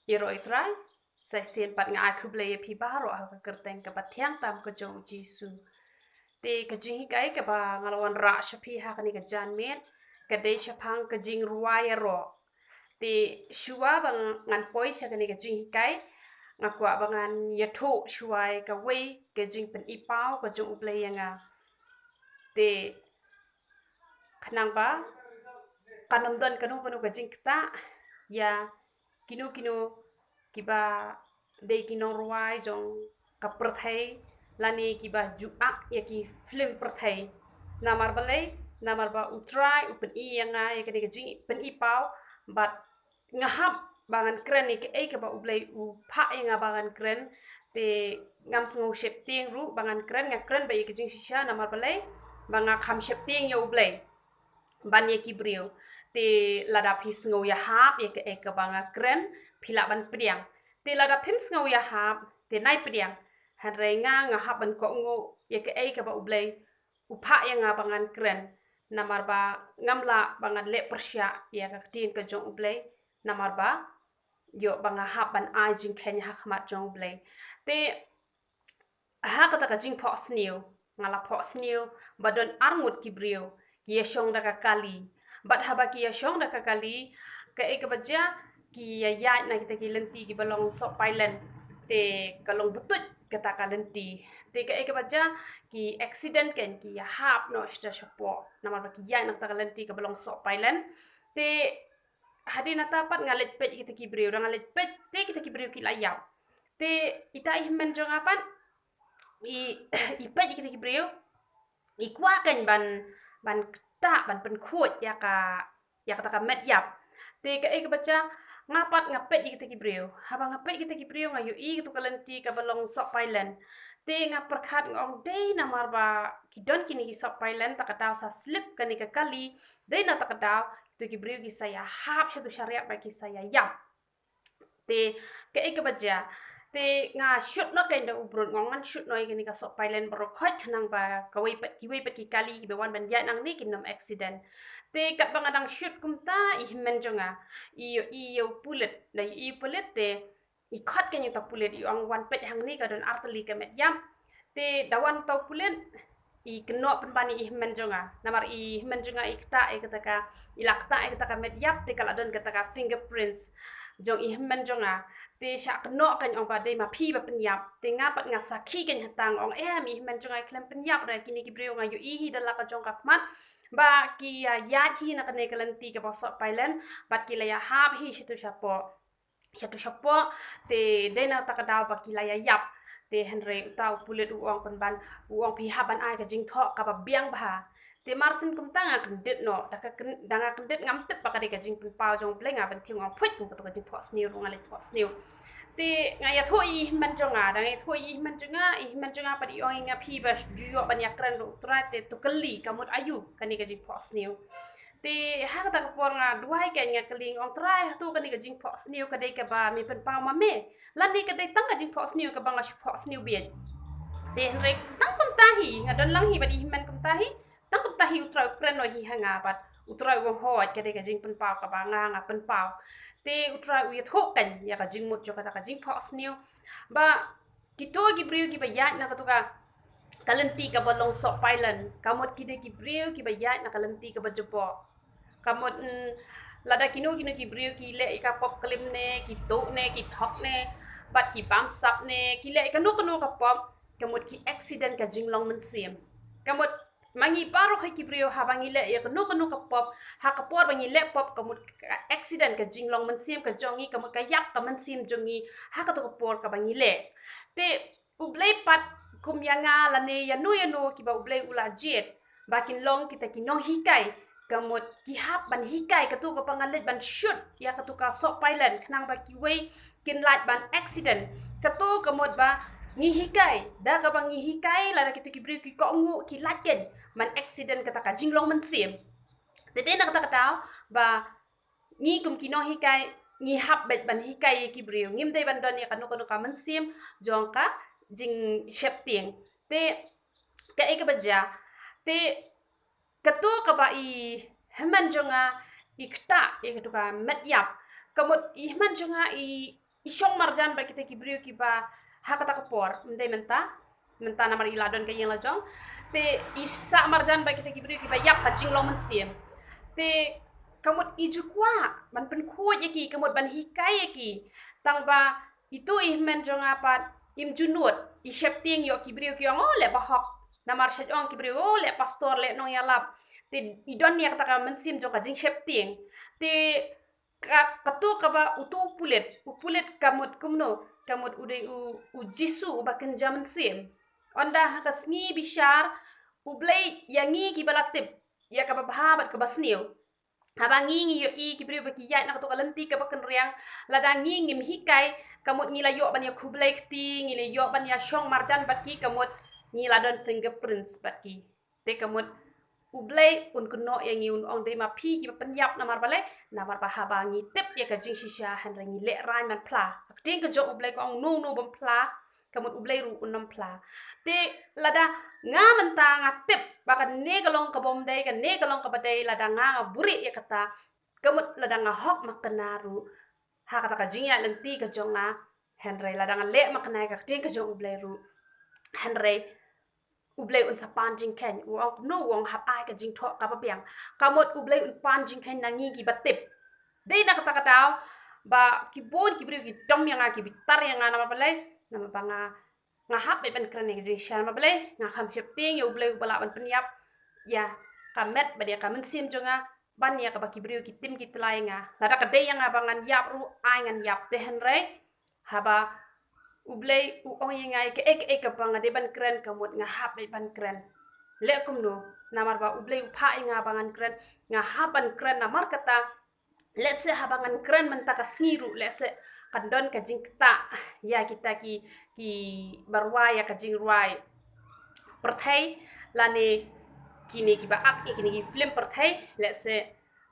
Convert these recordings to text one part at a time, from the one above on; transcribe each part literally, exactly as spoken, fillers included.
Ïaroh ïa u Trai. Sa shisien pat nga ai khublei ïa phi baroh ha ka kyrteng kaba thiang tam ka jong u Jisu. Te ka jinghikai kaba nga la wanrah sha phi ha kane ka janmiet ka dei shaphang ka jingrwai ïaroh. Te shuwa ba ngan poi sha kane ka jinghikai, nga kwah ba ngan ïathuh shuwa ïa kawei ka jingpyni paw ka jong U Blei ïa nga. Te khnang ba kan ym don kano kano ka jingktah ïa kino kino kiba dei ki nongrwai jong ka pyrthei lane kiba ju ak ïa ki film pyrthei. Namar balei? Namar ba U Trai u pyni ïa nga ïa kane ka jingpyni paw, bad nga hap ba ngan kren ïa kaei kaba U Blei u phah ïa nga ba ngan kren. Te ngam sngew sheptieng ruh ba ngan kren, nga kren ba ïa ka jingshisha. Namar balei? Ba nga kham sheptieng ïa U Blei ban ïa ki briew. Te lada phi sngew ïahap ïa kaei kaba nga kren, phi lah ban pdiang. Te lada phim sngew ïahap, te nai pdiang. Hynrei nga, nga hap ban kohnguh ïa kaei kaba U Blei u phah ïa nga ba ngan kren. Namar ba ngam lah ba ngan leh pyrshah ïa ka ktien ka jong U Blei. Namar ba ïoh ba nga hap ban ai jingkheiñ ha khmat jong U Blei. Te ha kata ka jingphohsniew, nga la phohsniew ba don arngut ki briew ki ïashong da ka kali. Bad haba ki ïashong da ka kali, kaei kaba jia, ki ïaid na kita ki lynti kiba long sohpailen. Te ka long btuid kata ka lynti. Te kaei kaba jia, ki accident kein, ki ïahap noh shata shapoh. Namar ba ki ïaid na kata ka lynti kaba long sohpailen. Te hadien nata pat nga leit peit ïa kita ki briew, da nga leit peit, te kita ki briew ki la ïap. Te ita i hynmen jong nga pat, i, i peit ïa kita ki briew, i kwah kein ban, ban ktah, ban pynkhuid ïa ka, ïa kata ka met ïap. Te kaei kaba jia, nga pat nga peit ïa kita ki briew. Haba nga peit ïa kita ki briew, nga ïohi ïa kata ka lynti kaba long sohpailen. Te nga pyrkhat, nga ong, dei namar ba ki don kine ki sohpailen, ta ka daw sa slip kane ka kali, dei na ta ka daw kita ki briew ki sa ïahap shatu shariat bad ki sa ïaïap. Te kaei kaba jia, te nga shoot noh kein da u brut, nga ong ngan shoot noh ïa kane ka sohpailen baroh khoit, khnang ba kawei pat, kiwei pat ki kali kiba wan ban ïaid nangne kin ym accident. Te katba nga dang shoot kumta, i hynmen jong nga i ïohi ïa u pulit, da i ïohi u pulit te i khot kein ïa uta u pulit, i ong, wan peit hangne, ka don artylli ka met ïap. Te da wan uta u pulit, i kynnoh pynban ïa i hynmen jong nga. Namar i hynmen jong nga i ktah ïa kata ka, i la ktah ïa kata ka met ïap, te ka la don kata ka fingerprints jong i hynmen jong nga. Te shah kynnoh kein, ong ba dei ma phi ba pynïap. Te nga pat nga sakhi kein hangta, nga ong, em, i hynmen jong nga i khlem pynïap, da kine ki briew nga ïohi hi da la ka jong ka khmat ba ki ïa, ïaid hi na kane ka lynti kaba sohpailen, bad ki la ïahap hi shatu shapoh, shatu shapoh, te dei na ta ka daw ba ki la ïaïap. Te hynrei uta u pulit u ong pynban, u ong, phi hap ban ai ka jingthoh kaba biang bha. Te mar shen kumta nga kyndit noh, da ka kyn-, da nga kyndit, ngam tip ba ka dei ka jingpynpaw jong U Blei, nga ban thied, nga ong, phuit, kum kata ka jingphohsniew ruh nga leit phohsniew. Te nga ïathuh ïa i hynmen jong nga, da nga ïathuh ïa i hynmen jong nga, i hynmen jong nga pat i ong ïa nga, phi ba ju ïoh ban ïakren ruh U Trai, te to kylli, ka mut aïu kane ka jingphohsniew. Te ha kata ka por nga duwai kein, nga kylli, nga ong, Trai, hato kane ka jingphohsniew ka dei kaba me pynpaw ma me, lane ka dei tang ka jingphohsniew kaba nga shu phohsniew bieit? Te hynrei tang kumta hi, nga don lang hi bad i hynmen kumta hi, tang kumta hi U Trai u kren noh hi ha nga bad U Trai u ong, hooid, ka dei ka jingpynpaw kaba nga, nga pynpaw. Te U Trai u ïathuh kein ïa ka jingmut jong kata ka jingphohsniew, ba kito ki briew kiba ïaid na katu ka, ka lynti kaba long sohpailen, ka mut ki dei ki briew kiba ïaid na ka lynti kaba jaboh. Ka mut, mm, lada kino kino ki briew ki leh ïa ka pop klim ne, ki tuh ne, ki thok ne, bad ki bamsap ne, ki leh ïa kano kano ka pop, ka mut ki accident ka jinglong mynsiem. Ka mut ma ngi baroh hi ki briew, haba ngi leh ïa kano kano ka pop, ha ka por ba ngi leh pop, ka mut ka accident ka jinglong mynsiem ka jong ngi, ka mut ka ïap ka mynsiem jong ngi ha katu ka por kaba ngi leh. Te U Blei pat, kum ïa nga lane ïano ïano kiba U Blei u la jied ba kin long kita ki nonghikai, ka mut ki hap ban hikai, katu kaba nga leit ban shoot ïa katu ka sohpailen, khnang ba kiwei kin lait ban accident. Katu ka mut ba ngi hikai, da kaba ngi hikai, lada kito ki briew ki kohnguh, ki lait kein ban accident kata ka jinglong mynsiem. Te dei na kata ka daw ba ngi kum ki nonghikai, ngi hap beit ban hikai ïa ki briew, ngim dei ban don ïa kano kano ka mynsiem jong ka jingsheptieng. Te kaei kaba jia, te katu kaba i hynmen jong nga i ktah ïa katu ka met ïap, ka mut i hynmen jong nga i i shong marjan bad kita ki briew kiba ha kata ka por, ym dei mynta, mynta namar i la don ka ïing la jong. Te i sah marjan bad kita ki briew kiba ïap ka jinglong mynsiem. Te ka mut i ju kwah ban pynkhuid ïa ki, ka mut ban hikai ïa ki. Tang ba itu i hynmen jong nga pat im ju nud, i sheptieng ïoh ki briew ki ong, oh, leh bahok. Namar sha ong ki briew, oh, leh pastor, leh nongïalap. Te i don ïa kata ka mynsiem jong ka jingsheptieng. Te ka, katu kaba utu u pulit, u pulit ka mut kumno, ka mut u dei u, u Jisu uba kynja mynsiem. Ynda ha ka sngi bishar, U Blei ïa ngi kiba la tip ïa kaba bha bad kaba sniew. Haba ngi, ngi ïohi ki briew ba ki ïaid na katu ka lynti kaba kynriang, lada ngi ngim hikai, ka mut ngi la ïoh ban ïa khublei kti, ngi la ïoh ban ïa shong marjan bad ki, ka mut ngi la don fingerprints bad ki. Te ka mut U Blei un kynnoh ïa ngi, un ong, dei ma phi kiba pynïap. Namar balei? Namar ba haba ngi tip ïa ka jingshisha, hynrei ngi lehraiñ ban phla. Ka ktien ka jong U Blei ka ong, no, no, bym phla. Ka mut U Blei ruh un ym phla. Te lada nga mynta nga tip ba kane ka long kaba ym dei, kane ka long kaba dei, lada nga, nga buhrieh ïa kata, ka mut lada nga hok makna ruh ha kata ka jingïaid lynti ka jong nga, hynrei lada nga leh makna ïa ka ktien ka jong U Blei ruh, hynrei U Blei un sa pan jingkheiñ. U ong kumno? U ong, hap ai ka jingthoh kaba biang. Ka mut U Blei un pan jingkheiñ na ngi kiba tip. Dei na kata ka daw ba ki bun ki briew ki dom ïa nga, ki bitar ïa nga. Namar balei? Namar ba nga, nga hap beit ban kren ïa ka jingshisha. Namar balei? Nga kham sheptieng ïa U Blei uba lah ban pynïap ïa ka met bad ïa ka mynsiem jong nga, ban ïa kaba ki briew ki tim ki tla ïa nga. Lada ka dei ïa nga ba ngan ïap ruh, ai ngan ïap. Te hynrei haba U Blei u ong ïa nga ïa kaei kaei kaba nga dei ban kren, ka mut nga hap beit ban kren. Leh kumno? Namar ba U Blei u phah ïa nga ba ngan kren, nga hap ban kren. Namar kata, lehse haba ngan kren mynta ka sngi ruh, lehse kan don ka jingktah ïa kita ki, kiba rwai ïa ka jingrwai pyrthei, lane kine kiba act ïa kine ki film pyrthei, lehse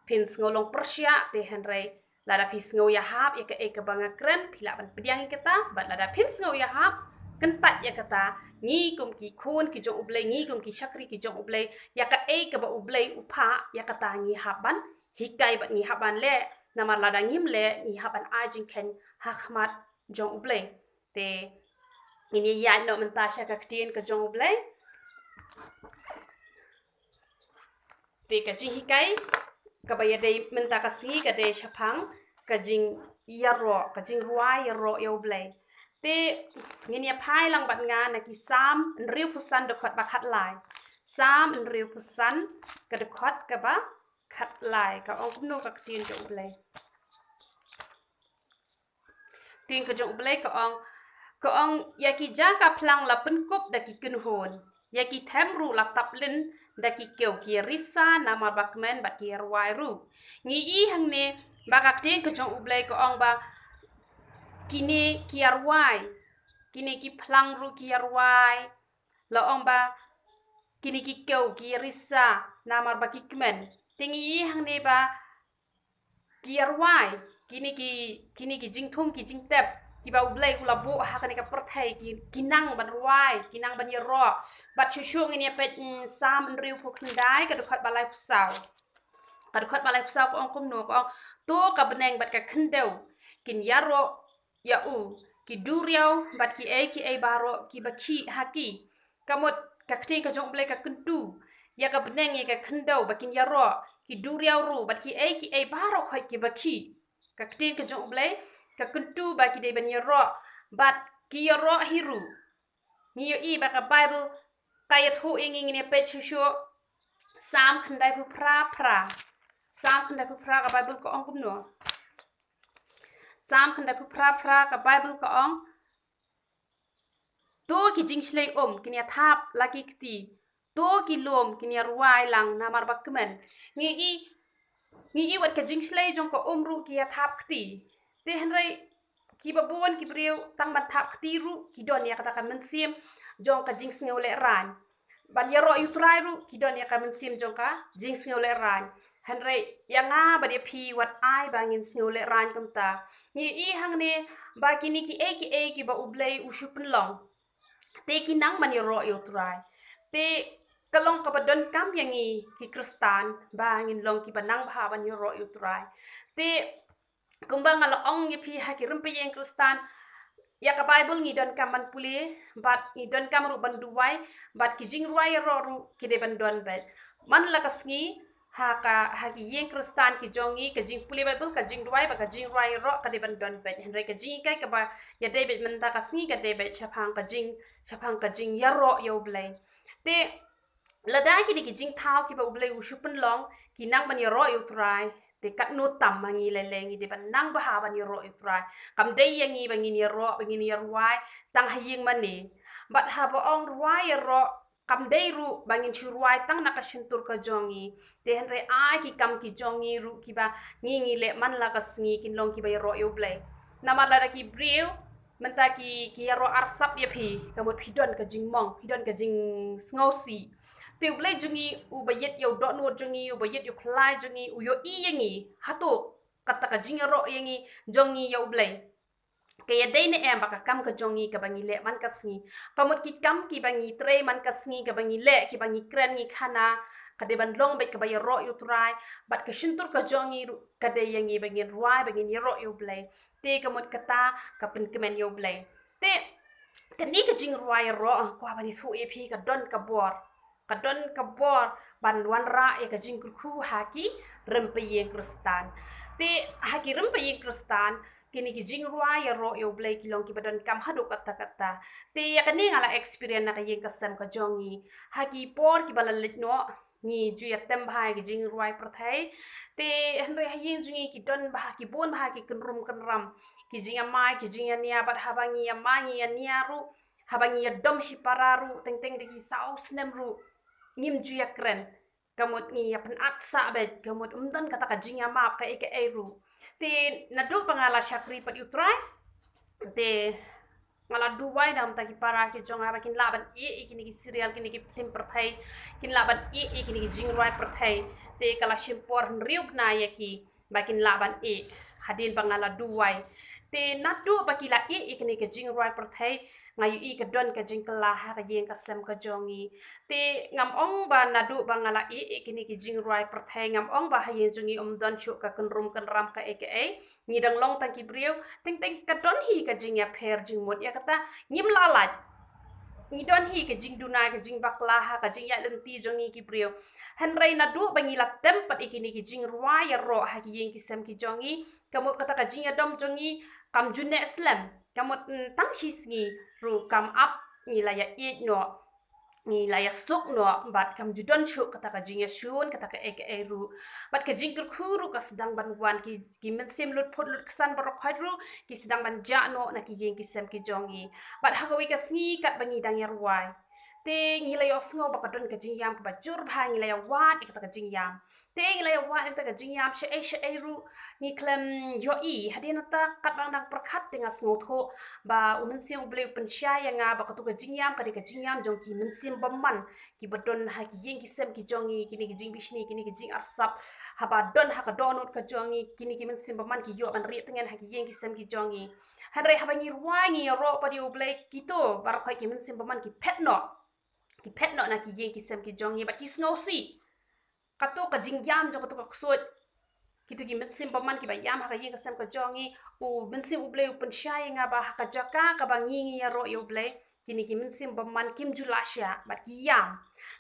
phin sngew long pyrshah. Te hynrei lada phi sngew ïahap ïa kaei kaba nga kren, phi lah ban pdiang ïa kata. Bad lada phim sngew ïahap, kyntait ïa kata. Ngi kum ki khun ki jong U Blei, ngi kum ki shakri ki jong U Blei, ïa kaei kaba U Blei u phah, ïa kata ngi hap ban hikai bad ngi hap ban leh. Namar lada ngim leh, ngi hap ban ai jingkheiñ ha khmat jong U Blei. Te ngin ïa ïaid noh mynta sha ka ktien ka jong U Blei. Te ka jinghikai kaba ïadei mynta ka sngi ka dei shaphang ka jingïaroh, ka jingrwai ïaroh ïa U Blei. Te ngin ïa phai lang bad nga na ki Salm hynriewphew san, dkhot ba khatlai. Salm hynriewphew san, ka dkhot kaba khatlai. Ka ong kumno ka ktien jong U Blei? Ktien ka jong U Blei ka ong, ka ong, ïa ki jaka phlang la pynkup da ki kynhun, ïa ki them ruh la tap lin da ki kew, ki risa namar ba kmen bad ki rwai ruh. Ngi i hangne ba ka ktien ka jong U Blei ka ong ba kine ki rwai, kine ki phlang ruh ki rwai, la ong ba kine ki kew ki risa namar ba ki kmen. Te ngi i hangne ba ki rwai, kine ki, kine ki jingthung ki jingtep kiba U Blei u la buh ha kane ka pyrthei, ki, ki nang ban rwai, ki nang ban ïaroh. Bad shuh shuh ngin ïa peit, mm, Salm hynriewphew khyndai, ka dkhot ba laiphew saw. Ka dkhot ba laiphew saw ka ong kumno? Ka ong, to ka bneng bad ka khyndew kin ïaroh ïa u, ki duriaw bad kiei kiei baroh kiba khih ha ki. Ka mut ka ktien ka jong U Blei ka kyntu ïa ka bneng, ïa ka khyndew ba kin ïaroh, ki duriaw ruh bad kiei kiei baroh hoi kiba khih. Ka ktien ka jong U Blei ka kyntu ba ki dei ban ïaroh, bad ki ïaroh hi ruh. Ngi ïohi ba ka Baibl ka ïathuh ïa ngi, ngin ïa peit shuh shuh. Salm khyndaiphew phra phra. Salm khyndaiphew phra, ka Baibl ka ong kumno? Salm khyndaiphew phra phra, ka Baibl ka ong, to ki jingshlei um kin ïa thap la ki kti, to ki lum kin ïa rwai lang namar ba kmen. Ngi i, ngi i wat ka jingshlei jong ka um ruh ki ïa thap kti. Te hynrei kiba bun ki briew tang ban thap kti ruh ki don ïa kata ka mynsiem jong ka jingsngew lehraiñ. Ban ïaroh ïa U Trai ruh ki don ïa ka mynsiem jong ka jingsngew lehraiñ. Hynrei ïa nga bad ïa phi, wat ai ba ngin sngew lehraiñ kumta. Ngi i hangne ba kine kiei kiei kiba U Blei u shu pynlong, te ki nang ban ïaroh ïa U Trai. Te ka long kaba donkam ïa ngi ki Khristan ba ngin long kiba nang bha ban ïaroh ïa U Trai. Te kumba nga la ong ïa phi ha ki rympei ïing Khristan, ïa ka Baibl ngi donkam ban pule, bad ngi donkam ruh ban duwai, bad ki jingrwai ïaroh ruh ki dei ban don beit. Man la ka sngi, ha ka, ha ki ïing Khristan ki jong ngi, ka jingpule Baibl, ka jingduwai, bad ka jingrwai ïaroh ka dei ban don beit. Hynrei ka jinghikai kaba ïadei beit mynta ka sngi ka dei beit shaphang ka jing, shaphang ka jingïaroh ïa U Blei. Te lada kine ki jingthaw kiba U Blei u shu pynlong ki nang ban ïaroh ïa U Trai, te katno tam ma ngi lei lei ngi dei ban nang bha ban ïaroh ïa U Trai. Kam dei ïa ngi ba ngin ïaroh, ba ngin ïarwai tang ha ïing mane. Bad haba ong rwai ïaroh, kam dei ruh ba ngin shu rwai tang na ka shyntur ka jong ngi. Te hynrei ai ki kam ki jong ngi ruh kiba ngi ngi leh man la ka sngi kin long kiba ïaroh ïa U Blei. Namar lada ki briew mynta ki, ki ïaroh arsap ïa phi, ka mut phi don ka jingmong, phi don ka jingsngewsih. Te U Blei jong ngi uba ïeit ïa u dohnud jong ngi, uba ïeit ïa u khlai jong ngi, u ïohi ïa ngi. Hato kata ka jingïaroh ïa ngi jong ngi ïa U Blei ka ïadei ne em bad ka kam ka jong ngi kaba ngi leh man ka sngi? Ka mut ki kam kiba ngi trei man ka sngi, kaba ngi leh, kiba ngi kren ngi khana, ka dei ban long beit kaba ïaroh ïa U Trai, bad ka shyntur ka jong ngi ruh ka dei ïa ngi ba ngin rwai, ba ngin ïaroh ïa U Blei. Te ka mut kata ka pynkmen ïa U Blei. Te kane ka jingrwai ïaroh, kwah ban ïathuh ïa phi, ka don ka bor, ka don ka bor ban wanrah ïa ka jingkyrkhu ha ki rympei ïing Khristan. Te ha ki rympei ïing Khristan, kine ki jingrwai ïaroh ïa U Blei ki long kiba donkam haduh katta katta. Te ïa kane nga la experience na ka ïing ka sem ka jong ngi. Ha ki por kiba la leit noh, ngi ju ïatem bha ïa ki jingrwai pyrthei. Te hynrei ha ïing jong ngi ki don bha, ki bun bha ki kynrum kynram, ki jingïamai, ki jingïania, bad haba ngi ïamai ngi ïania ruh, haba ngi ïadom shipara ruh, teng teng da ki saw snem ruh, ngim ju ïakren. Ka mut ngi ïa pynat sah beit, ka mut ym don kata ka jingïamap kaei kaei ruh. Te naduh ba nga la shakri pat ïa U Trai, te nga la duwai na bynta ki para ki jong nga ba kin lah ban ïeh ïa kine ki serial, kine ki phlim pyrthei, kin lah ban ïeh ïa kine ki jingrwai pyrthei. Te ka la shim por hynriew bnai ïa ki ba kin lah ban ïeh hadien ba nga la duwai. Te naduh ba ki la ïeh ïa kine ki jingrwai pyrthei, nga ïohi ka don ka jingkylla ha ka ïing ka sem ka jong ngi. Te ngam ong ba naduh ba nga la ïeh ïa kine ki jingrwai pyrthei, ngam ong ba ha ïing jong ngi ym don shuh ka kynrum kynram kaei kaei. Ngi dang long tang ki briew, teng teng ka don hi ka jingïapher jingmut, ïa kata ngim lah lait. Ngi don hi ka jingduna, ka jingbakla ha ka jingïaid lynti jong ngi ki briew. Hynrei naduh ba ngi la tem pat ïa kine ki jingrwai ïaroh ha ki ïing ki sem ki jong ngi, ka mut kata ka jingïadom jong ngi kam ju neh slem. Ka mut, mm, tang shi sngi ruh kam ap ngi la ïa ïeit noh, ngi la ïa suk noh, bad kam ju don shuh kata ka jingïashun, kata kaei kaei ruh. Bad ka jingkyrkhu ruh ka sdang ban wan, ki, ki mynsiem lut phut lut ksan baroh khoit ruh ki sdang ban jah noh na ki ïing ki sem ki jong ngi. Bad ha kawei ka sngi katba ngi dang ïarwai, te ngi la ïohsngew ba ka don ka jingïam kaba jur bha, ngi la ïa wad ïa kata ka jingïam. Te ngi la ïa wad ïa kata ka jingïam shaei shaei ruh ngi khlem ïohi. Hadien kata katba nga dang pyrkhat te nga sngewthuh ba U Mynsiem U Blei u pynshai ïa nga ba katu ka jingïam ka dei ka jingïam jong ki mynsiem bymman kiba don ha ki ïing ki sem ki jong ngi, kine ki jingbishni, kine ki jingarsap. Haba don ha ka dohnud ka jong ngi kine ki mynsiem bymman ki ïoh ban rieh tngen ha ki ïing ki sem ki jong ngi. Hynrei haba ngi rwai ngi ïaroh pat ïa U Blei, kito baroh khoit ki mynsiem bymman ki phet noh. Ki phet noh na ki ïing ki sem ki jong ngi bad ki sngewsih. Katu ka jingïam jong katu ka ksuid, kitu ki mynsiem bymman kiba ïam ha ka ïing ka sem ka jong ngi, U Mynsiem U Blei u pynshai ïa nga ba ha ka jaka kaba ngi ngi ïaroh ïa U Blei, kine ki mynsiem bymman kim ju lah shah bad ki ïam.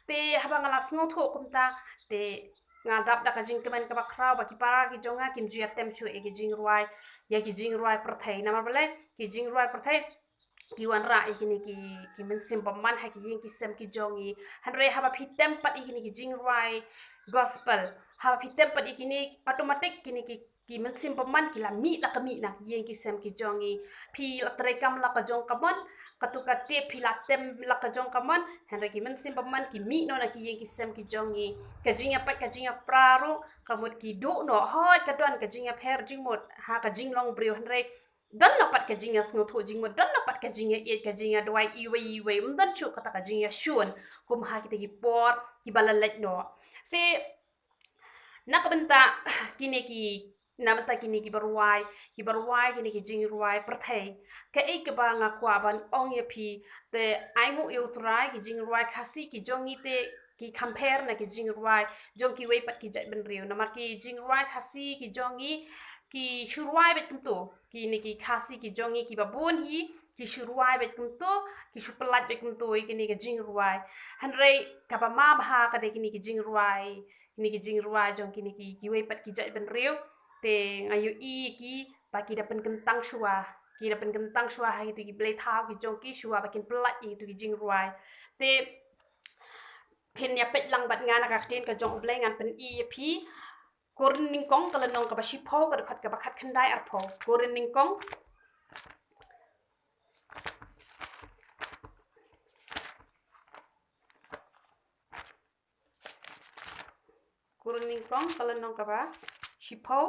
Te haba nga la sngewthuh kumta, te nga dap da ka jingkmen kaba khraw ba ki para ki jong nga kim ju ïatem shuh ïa ki jingrwai, ïa ki jingrwai pyrthei. Namar balei? Ki jingrwai pyrthei ki wanrah ïa kine ki, ki mynsiem bymman ha ki ïing ki sem ki jong ngi. Hynrei haba phi tem pat ïa kine ki jingrwai gospel, haba phi tem pat ïa kine, automatic kine ki, ki mynsiem bymman ki la mih la ka mih na ki ïing ki sem ki jong ngi. Phi la treikam la ka jong ka mon, katu ka tip phi la tem la ka jong ka mon, hynrei ki mynsiem bymman ki mih noh na ki ïing ki sem ki jong ngi. Ka jingïapait ka jingïapra ruh ka mut ki duh noh, hooid ka don ka jingïapher jingmut ha ka jinglong briew, hynrei don la pat ka jingïasngewthuh jingmut, don la pat ka jingïaieit, ka jingïaduwai iwei iwei, ym don shuh kata ka jingïashun kum ha kita ki por kiba la leit noh. Te na ka bynta kine ki, na bynta kine kiba rwai, kiba rwai kine ki jingrwai pyrthei, kaei kaba nga kwah ban ong ïa phi, te ai nguh ïa U Trai, ki jingrwai Khasi ki jong ngi te ki compare na ki jingrwai jong kiwei pat ki jaitbynriew. Namar ki jingrwai Khasi ki jong ngi ki shu rwai beit kumto, kine ki Khasi ki jong ngi kiba bun hi, ki shu rwai beit kumto, ki shu pyllait beit kumto ïa kine ki jingrwai. Hynrei kaba ma bha ka dei kine ki jingrwai, kine ki jingrwai jong kine ki, kiwei pat ki jaitbynriew, te nga ïohi ki ba ki da pynkyntang shuwa, ki da pynkyntang shuwa ha kito ki blei thaw ki jong ki shuwa ba kin pyllait ïa kito ki jingrwai. Te phin ïa peit lang bad nga na ka ktien ka jong U Blei, ngan pyni ïa phi. Korinth nyngkong ka lynnong kaba shiphew ka dkhot kaba khatkhyndai arphew. Korinth nyngkong. Korinth nyngkong ka lynnong kaba shiphew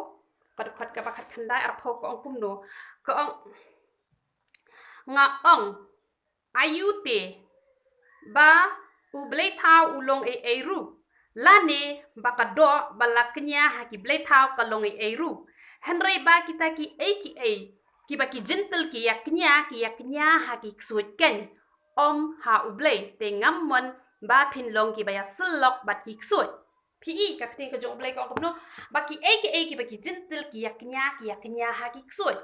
ka dkhot kaba khatkhyndai arphew ka ong kumno. Ka ong, nga ong, aïu te ba u blei thaw u long ei ei ruh, lane ba ka doh ba la kñia ha ki blei thaw ka long ei ei ruh. Hynrei ba kita ki ei ki ei kiba ki jentil ki ïa kñia, ki ïa kñia ha ki ksuid keiñ, ym ha U Blei. Te ngam mon ba phin long kiba ïa syllok bad ki ksuid. Phi i ka ktien ka jong U Blei ka ong kumno, ba ki ei ki ei kiba ki jentil ki ïa kñia, ki ïa kñia ha ki ksuid.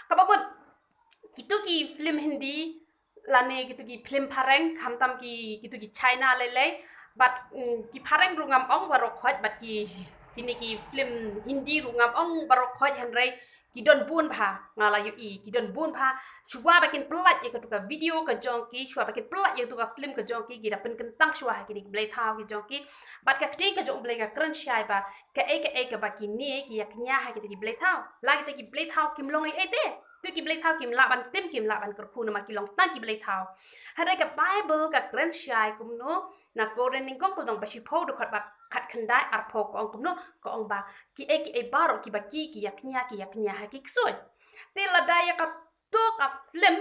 Kaba mut kito ki film Hindi lane kito ki film phareng, khamtam ki, kito ki China lei lei, bad, mm, ki phareng ruh ngam ong baroh khoit, bad ki, kine ki film Hindi ruh ngam ong baroh khoit, hynrei ki don bun bha, nga la ïohi ki don bun bha. Shuwa ba kin pyllait ïa katu ka video ka jong ki, shuwa ba kin pyllait ïa katu ka film ka jong ki, ki da pynkyntang shuwa ha kine ki blei thaw ki jong ki. Bad ka ktien ka jong U Blei ka kren shai ba kaei kaei kaba kine ki ïa kñia ha kita ki blei thaw, la kita ki blei thaw kim long ei ei te. Kito ki blei thaw kim lah ban tim, kim lah ban kyrkhu, namar ki long tang ki blei thaw. Hynrei ka Bible ka kren shai kumno, na Korinth nyngkong ka lynnong ba shiphew dkhot ba khatkhyndai arphew ka ong kumno, ka ong ba ki ei ki ei baroh kiba ki, ki ïa kñia, ki ïa kñia ha ki ksuid. Te lada ïa kato ka film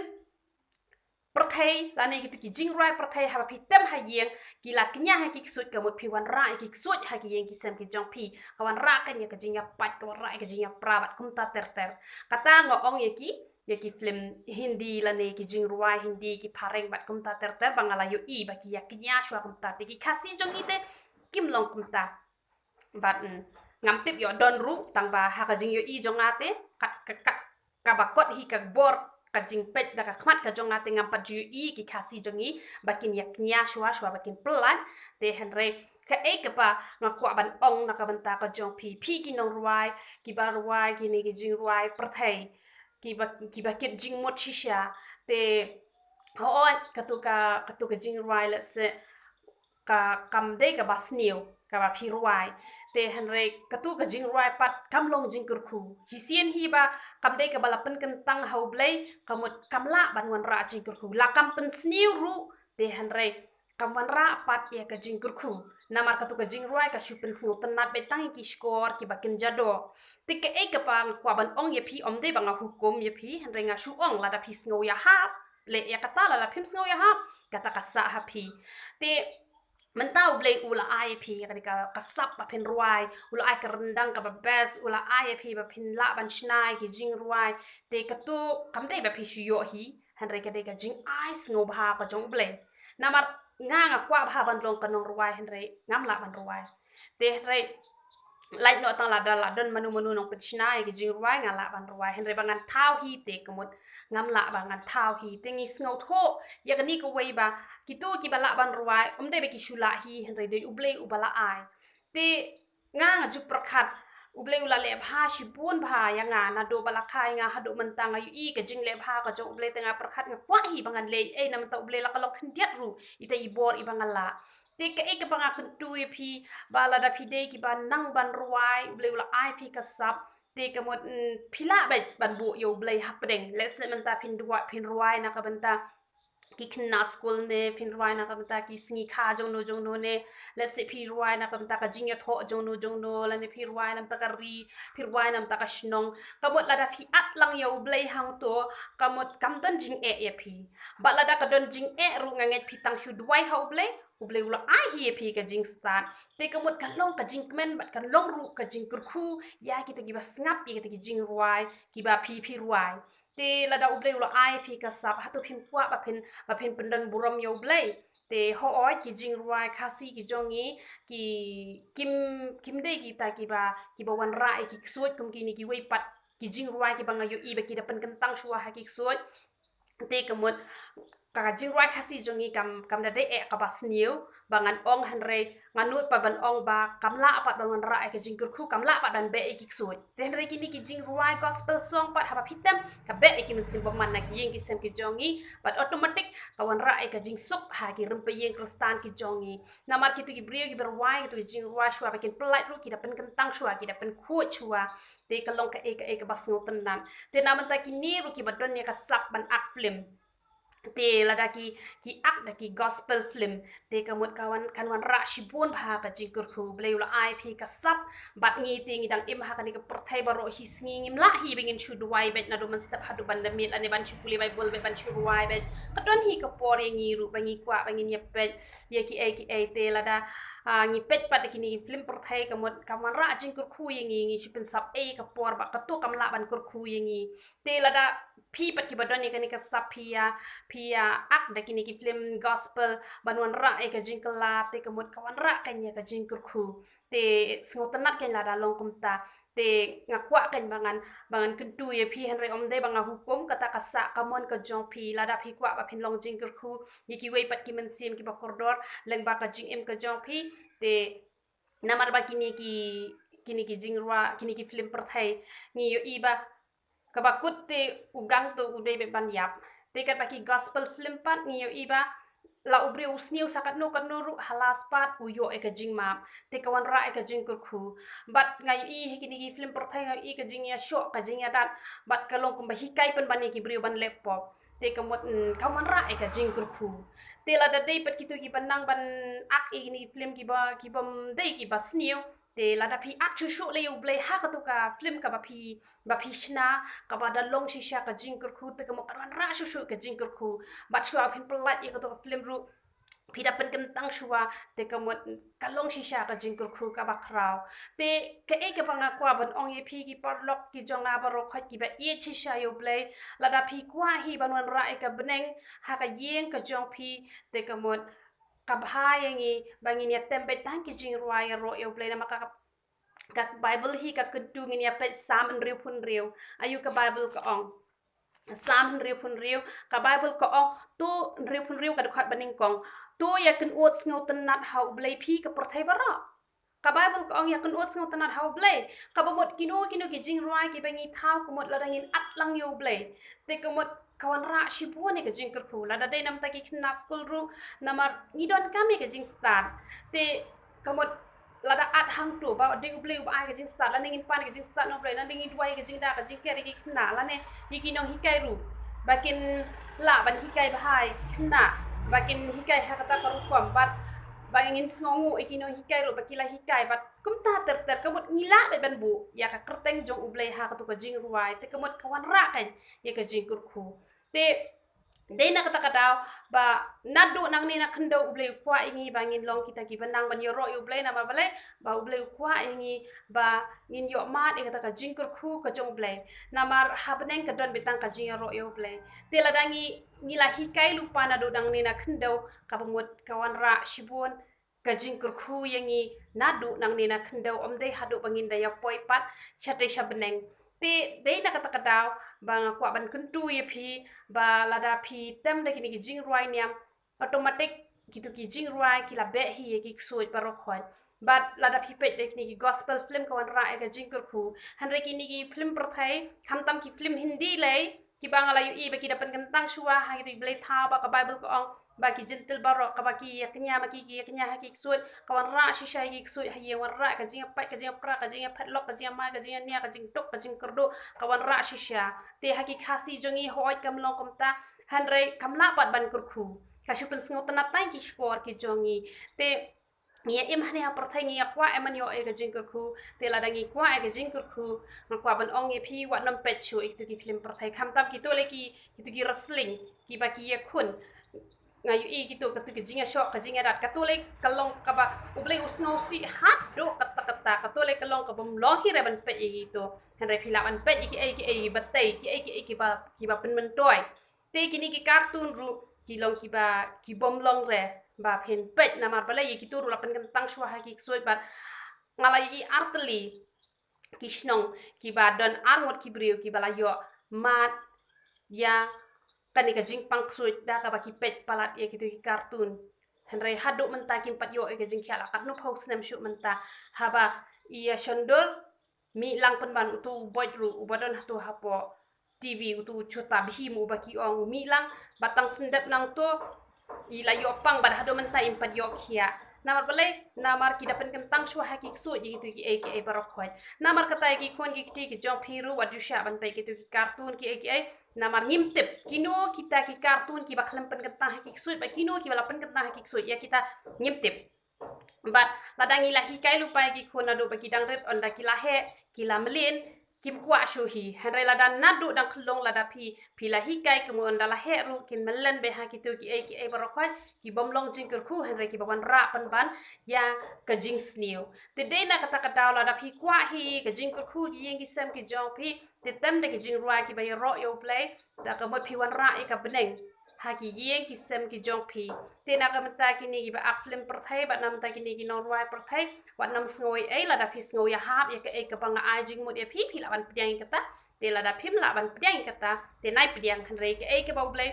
pyrthei lane kito ki jingrwai pyrthei haba phi tem ha ïing ki la kñia ha ki ksuid, ka mut phi wanrah ïa ki ksuid ha ki ïing ki sem ki jong phi, ka wanrah keiñ ïa ka jingïapait, ka wanrah ïa ka jingïapra bad kumta ter ter. Kata nga ong ïa ki, ïa ki film Hindi lane ki jingrwai Hindi, ki phareng bad kumta ter ter ba nga la ïohi ba ki ïa kñia shuwa kumta. Te ki Khasi jong ngi te kim long kumta. Bad, mm, ngam tip ïoh don ruh, tang ba ha ka jingïohi jong nga te, kat, kat, kat, kaba kot hi ka bor ka jingpeit da ka khmat ka jong nga te ngam pat ju ïohi ki Khasi jong ngi ba kin ïa kñia shuwa shuwa ba kin pyllait. Te hynrei kaei kaba nga kwah ban ong na ka bynta ka jong phi, phi ki nongrwai kiba rwai kine ki jingrwai pyrthei, kiba, kiba kit jingmut shisha. Te hooid, katu ka, katu ka jingrwai, let's say, ka, kam dei kaba sniew kaba phi rwai. Te hynrei katu ka jingrwai pat kam long jingkyrkhu. Shisien hi ba kam dei kaba la pynkyntang ha U Blei, ka mut kam lah ban wanrah jingkyrkhu. La kam pynsniew ruh, te hynrei kam wanrah pat ïa ka jingkyrkhu. Namar katu ka jingrwai ka shu pynsngewtynnat beit tang ïa ki shkor kiba kynja doh. Te kaei kaba nga kwah ban ong ïa phi, ym dei ba nga hukum ïa phi, hynrei nga shu ong lada phi sngew ïahap, leh ïa kata, lada phim sngew ïahap, kata ka sah ha phi. Te mynta U Blei u la ai ïa phi kane ka, ka sap ba phin rwai, u la ai ka ryndang kaba best, u la ai ïa phi ba phin lah ban shna ïa ki jingrwai. Te katu kam dei ba phi shu ïoh hi, hynrei ka dei ka jingai sngewbha ka jong U Blei. Namar nga, nga kwah bha ban long ka nongrwai, hynrei ngam lah ban rwai. Te hynrei lait noh tang lada la don mano mano nongpynshna ïa ki jingrwai, nga lah ban rwai. Hynrei ba ngan thaw hi te ka mut ngam lah ba ngan thaw hi. Te ngi sngewthuh ïa kane kawei ba kito kiba lah ban rwai, ym dei ba ki shu lah hi, hynrei dei U Blei uba la ai. Te nga, nga ju pyrkhat, U Blei u la leh bha shibun bha ïa nga, naduh ba la kha ïa nga haduh mynta nga ïohi ka jingleh bha ka jong U Blei. Te nga pyrkhat, nga kwah hi ba ngan leh ei, na mynta U Blei la ka long khyndiat ruh ita i bor iba nga lah. Te kaei kaba nga kyntu ïa phi, ba lada phi dei kiba nang ban rwai, U Blei u la ai phi ka sap, te ka mut, mm, phi lah beit ban buh ïa U Blei hapdeng. Let's say mynta phin duwai, phin rwai na ka bynta ki khynnah skul ne, phin rwai na ka bynta ki sngi kha jongno jongno ne, let's say phi rwai na ka bynta ka jingïathoh jongno jongno, lane phi rwai na ka bynta ka ri, phi rwai na ka bynta ka shnong. Ka mut lada phi at lang ïa U Blei hangto, ka mut kam don jingeh ïa phi. Bad lada ka don jingeh ruh, nga ngeit phi tang shu duwai ha U Blei, U Blei u la ai hi ïa phi ka jingstad. Te ka mut ka long ka jingkmen bad ka long ruh ka jingkyrkhu ïa kita kiba sngap ïa kita ki jingrwai kiba phi, phi rwai. Te lada U Blei u la ai phi ka sap, hato phim kwah ba phin, ba phin pyndon burom ïa U Blei? Te hooid, ki jingrwai Khasi ki jong ngi ki, kim, kim dei kita kiba, kiba wanrah ïa ki ksuid kum kine kiwei pat ki jingrwai kiba nga ïohi ba ki da pynkyntang shuwa ha ki ksuid. Te ka mut ka jingrwai Khasi jong ngi kam, kam da dei eh kaba sniew ba ngan ong, hynrei nga nud pat ban ong ba kam lah pat ban wanrah ïa ka jingkyrkhu, kam lah pat ban beh ïa ki ksuid. Te hynrei kine ki jingrwai gospel song pat haba phi tem ka beh ïa ki mynsiem bymman na ki ïing ki sem ki jong ngi, bad automatic ka wanrah ïa ka jingsuk ha ki rympei ïing Khristan ki jong ngi. Namar kito ki briew kiba rwai kito ki jingrwai shuwa ba kin pyllait ruh ki da pynkyntang shuwa, ki da pynkhuid shuwa. Te ka long kaei kaei kaba sngewtynnat. Te na mynta kine ruh kiba don ïa ka sap ban act film, te lada ki, ki act da ki gospel film, te ka mut ka wan, kan wanrah shibun bha ka jingkyrkhu. Blei u la ai phi ka sap, bad ngi te ngi dang im ha kane ka pyrthei baroh shi sngi, ngim lah hi ba ngin shu duwai beit naduh mynstep haduh ban da miet, lane ban shu pule Baibl beit, ban shu rwai beit. Ka don hi ka por ïa ngi ruh ba ngi kwah ba ngin ïa peit ïa kiei kiei. Te lada, ah, ngi peit pat da kine ki film pyrthei, ka mut kam wanrah jingkyrkhu ïa ngi, ngi shu pynsap ei ka por ba kato kam lah ban kyrkhu ïa ngi. Te lada phi pat kiba don ïa kane ka sap phi ïa, phi ïa act da kine ki film gospel ban wanrah ïa ka jingkylla, te ka mut ka wanrah kan ïa ka jingkyrkhu. Te sngewtynnat kan lada long kumta. Te nga kwah kan ba ngan, ba ngan kyntu ïa phi, hynrei ym dei ba nga hukum, kata ka sah ka mon ka jong phi. Lada phi kwah ba phin long jingkyrkhu ïa kiwei pat ki mynsiem kiba kordor lyngba ka jingim ka jong phi, te namar ba kine ki, kine ki jingrwai, kine ki film pyrthei, ngi ïohi ba kaba kut te u gang te u dei beit ban ïap. Te katba ki gospel film pat ngi ïohi ba la u briew u sniew sa katno katno ruh, ha last pat u ïoh ïa ka jingmap, te ka wanrah ïa ka jingkyrkhu. Bad nga ïohi ha kine ki film pyrthei nga ïohi ka jingïashoh, ka jingïadat, bad ka long kumba hikai pynban ïa ki briew ban leh pop. Te ka mut, mm, ka wanrah ïa ka jingkyrkhu. Te lada dei pat kito kiba nang ban act ïa kine ki film kiba, kibym dei kiba sniew, te lada phi act shuh shuh lei ïa U Blei ha kato ka film kaba phi, ba phi shna, kaba da long shisha ka jingkyrkhu, te ka mut ka wanrah shuh shuh ka jingkyrkhu. Bad shuwa phin pyllait ïa kato ka film ruh, phi da pynkyntang shuwa, te ka mut ka long shisha ka jingkyrkhu kaba khraw. Te kaei kaba nga kwah ban ong ïa phi ki paralok ki jong nga baroh khoit kiba ïeit shisha ïa U Blei, lada phi kwah hi ban wanrah ïa ka bneng ha ka ïing ka jong phi, te ka mut ka bha ïa ngi ba ngin ïa tem beit tang ki jingrwai ïaroh ïa U Blei, namar ka, ka Baibl hi ka kyntu ngin ïa peit Salm hynriewphew hynriew. Aïu ka Baibl ka ong? Salm hynriewphew hynriew, ka Baibl ka ong, to, hynriewphew hynriew ka dkhot banyngkong. To ïa kynud sngewtynnat ha U Blei phi ka pyrthei baroh. Ka Baibl ka ong ïa kynud sngewtynnat ha U Blei. Kaba mut kino kino ki jingrwai kiba ngi thaw, ka mut lada ngin act lang ïa U Blei, te ka mut ka wanrah shibun ïa ka jingkyrkhu. Lada dei namar ta ki khynnah skul ruh, namar ngi donkam ïa ka jingstad. Te ka mut lada act hangto ba dei U Blei uba ai ka jingstad, lane ngin pan ka jingstad na U Blei, lane ngin duwai ka jingda ka jingker ïa ki khynnah, lane ïa ki nonghikai ruh ba kin lah ban hikai bha ïa ki khynnah, ba kin hikai ha kata ka rukom, bad ba ngin sngewnguh ïa ki nonghikai ruh ba ki la hikai, bad kumta ter ter. Ka mut ngi lah beit ban buh ïa ka kyrteng jong U Blei ha kato ka jingrwai, te ka mut ka wanrah kan ïa ka jingkyrkhu. Te dei na kata ka daw ba naduh nangne na khyndew U Blei u kwah ïa ngi ba ngin long kita kiba nang ban ïaroh ïa U Blei, namar balei? Ba U Blei u kwah ïa ngi ba ngin ïoh mad ïa kata ka jingkyrkhu ka jong U Blei. Namar ha bneng ka don beit tang ka jingïaroh ïa U Blei. Te lada ngi, ngi la hikai lypa naduh nangne na khyndew, kaba mut ka wanrah shibun ka jingkyrkhu ïa ngi naduh nangne na khyndew, ym dei haduh ba ngin da ïa poi pat shatei sha bneng. Te dei na kata ka daw ba nga kwah ban kyntu ïa phi ba lada phi tem da kine ki jingrwai niam, automatic kito ki jingrwai ki la beh hi ïa ki ksuid baroh khoit. Bad lada phi peit da kine ki gospel film ka wanrah ïa ka jingkyrkhu. Hynrei kine ki film pyrthei, khamtam ki film Hindi lei, kiba nga la ïohi ba ki da pynkyntang shuwa ha kito ki blei thaw ba ka Baibl ka ong ba ki Jentil baroh, kaba ki ïa kñia ma ki, ki ïa kñia ha ki ksuid, ka wanrah shisha ïa ki ksuid, ha ïa wanrah ka jingïapait, ka jingïapra, ka jingïaphetlok, ka jingïamai, ka jingïania, ka jingduk, ka jingkyrduh, ka wanrah shisha. Te ha ki Khasi jong ngi hooid kam long kumta, hynrei kam lah pat ban kyrkhu. Ka shu pynsngewtynnat tang ki shkor ki jong ngi. Te ngi ïa im hangne ha pyrthei ngi ïa kwah em ban ïoh ïa ka jingkyrkhu. Te lada ngi kwah ïa ka jingkyrkhu, nga kwah ban ong ïa phi wat nym peit shuh ïa kito ki film pyrthei, khamtam kito lei ki, kito ki wrestling kiba ki ïakhun. Nga ïohi kito, kato ka jingïashoh, ka jingïadat, kato lei ka long kaba U Blei u sngewsih haduh katta katta. Kato lei ka long kabym long hi re ban peit ïa kito. Hynrei phi lah ban peit ïa kiei kiei kiba tei, kiei kiei kiba, kiba pynmyntoi. Te kine ki cartoon ruh ki long kiba, kibym long re ba phin peit, namar balei? Ïa kito ruh la pynkyntang shuwa ha ki ksuid, bad nga la ïohi artylli ki shnong kiba don arngut ki briew kiba la ïoh mad ïa kane ka jingpang ksuid da kaba ki peit palat ïa kito ki cartoon. Hynrei haduh mynta kim pat ïoh ïa ka jingkhiah la katno phew snem shuh mynta, haba ïa shon dur mih lang pynban uto u boit ruh uba don hato hapoh TV, uto u Chota Bheem uba ki ong, u mih lang bad tang shen dep nangto i la ïoh pang bad haduh mynta im pat ïoh khiah. Namar balei? Namar ki da pynkyntang shuwa ha ki ksuid ïa kito kiei kiei baroh khoit. Namar kata ïa ki khun ki kti ki jong phi ruh wat ju shah ban peit kito ki cartoon kiei kiei. Namar ngim tip kino kita ki cartoon kiba khlem pynkyntang ha ki ksuid bad kino kiba la pynkyntang ha ki ksuid, ïa kita ngim tip. Bad lada ngi la hikai lypa ïa ki khun naduh ba ki dang rit, ynda ki la heh, ki la mlien, kim kwah shuh hi. Hynrei lada naduh dang khyllung, lada phi, phi la hikai, kumno ynda la heh ruh kin mlien beit ha kito kiei kiei baroh khoit, ki bym long jingkyrkhu hynrei kiba wanrah pynban ïa ka jingsniew. Te dei na kata ka daw lada phi kwah hi ka jingkyrkhu ki ïing ki sem ki jong phi, te tem da ki jingrwai kiba ïaroh ïa U Blei, da ka mut phi wanrah ïa ka bneng ha ki ïing ki sem ki jong phi. Te na ka bynta kine kiba ak film pyrthei bad na ka bynta kine ki nongrwai pyrthei, wat nym sngew ei ei. Lada phi sngew ïahap ïa kaei kaba nga ai jingmut ïa phi, phi lah ban pdiang ïa kata. Te lada phim lah ban pdiang ïa kata, te nai pdiang. Hynrei kaei kaba U Blei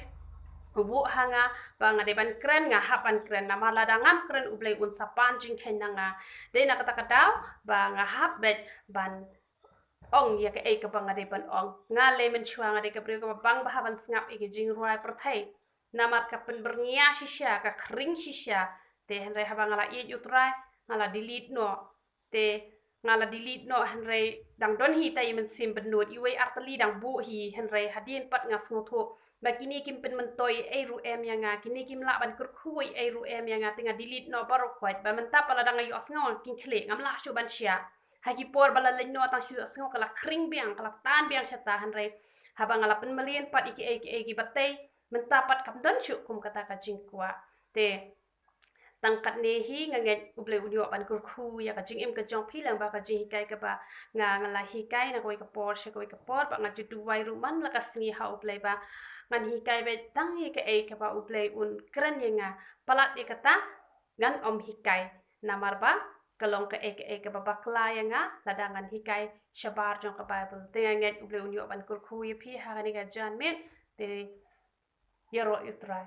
u buh ha nga ba nga dei ban kren, nga hap ban kren. Namar lada ngam kren, U Blei un sa pan jingkheiñ na nga. Dei na kata ka daw ba nga hap beit ban ong ïa kaei kaba nga dei ban ong. Nga lei mynshuwa nga dei ka briew kaba bang bha ban sngap ïa ka jingrwai pyrthei. Namar ka pynbyrngia shisha, ka khring shisha. Te hynrei haba nga la ïeit U Trai, nga la delete noh. Te nga la delete noh, hynrei dang don hi tai i mynsiem bynnud, iwei artylli dang buh hi, hynrei hadien pat nga sngewthuh ba kine kim pynmyntoi ei ruh em ïa nga, kine kim lah ban kyrkhu ei ruh em ïa nga, te nga delete noh baroh khoit. Ba mynta pat lada nga ïohsngew nga kynkhlieh, ngam lah shuh ban shah. Ha ki por ba la leit noh tang shu ïohsngew ka la khring biang, ka la tan biang shata, hynrei haba nga la pynmlien pat ïa kiei kiei kiba tei, mynta pat kam don shuh kum kata ka jingkwah. Te tang katne hi, nga ngeit U Blei un ïoh ban kyrkhu ïa ka jingim ka jong phi lyngba ka jinghikai kaba nga, nga la hikai na kawei ka por sha kawei ka por. Bad nga ju duwai ruh man la ka sngi ha U Blei ba ngan hikai beit tang ïa kaei kaba U Blei un kren ïa nga. Palat ïa kata ngan ym hikai, namar ba ka long kaei kaei kaba bakla ïa nga lada ngan hikai shabar jong ka Baibl. Te nga ngeit U Blei un ïoh ban kyrkhu ïa phi ha kane ka janmiet. Te ïaroh ïa U Trai.